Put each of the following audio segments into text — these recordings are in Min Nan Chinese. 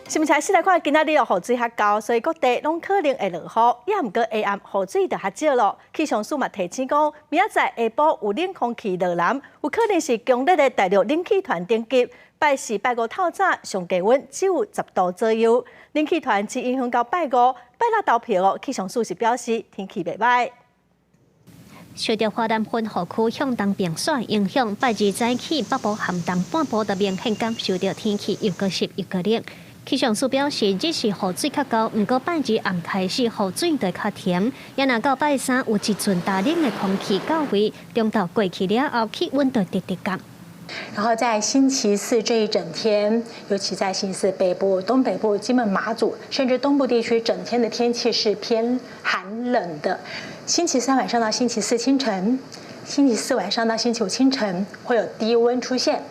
是毋是先來看今仔日雨水較厚，所以各地攏可能會落雨，也毋過下暗雨水就較少咯。氣象署嘛提醒講，明仔載下晡有冷空氣落南，有可能是強烈的大陸冷氣團頂級。拜四、拜五透早上低溫只有10度左右，冷氣團只影響到拜五、拜六投票哦。氣象署是表示天氣袂䆀。受著華南雲雨區向東變煞影響，拜二早起北部和東半部就明顯感受著天氣又閣濕又閣冷。氣象署表示，這是雨水較厚，毋過拜二暗開始雨水就較停。也若到拜三有一陣大冷的空氣到位，中晝過去了後，氣溫就直直降。然後在星期四這一整天，尤其在星期四北部、東北部、金門、馬祖，甚至東部地區，整天的天氣是偏寒冷的。星期三晚上到星期四清晨，星期四晚上到星期五清晨會有低溫出現。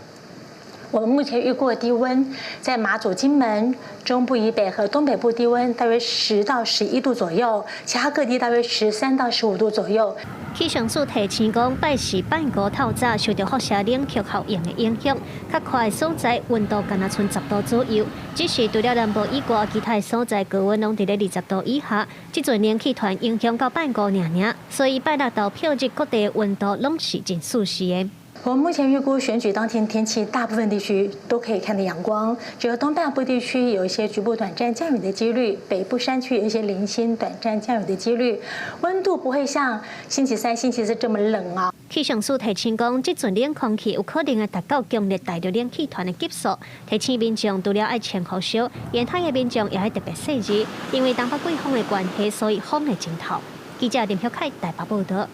我們目前預估的低溫在馬祖、金門、中部以北和東北部低溫大約10到11度左右，其他各地大約13到15度左右。氣象署提醒講，拜四、拜五透早受著輻射冷卻效應的影響，較寬的所在溫度干焦賰10度左右。只是除了南部以外，其他的所在高溫攏佇咧20度以下。這陣冷氣團影響到拜五爾爾，所以拜六投票日各地溫度攏是真舒適的。我們目前預估選舉當天天氣，大部分地區都可以看到陽光，只有東半部地區有一些局部短暫降雨的幾率，北部山區有一些零星短暫降雨的幾率。溫度不會像星期三、星期四這麼冷啊。氣象署提醒講，這陣冷空氣有可能會達到強烈大陸冷氣團的級數，提醒民眾除了愛穿雨靴，沿海的民眾也愛特別細緻，因為東北季風的關係，所以風會真透。記者林曉凱台北報道。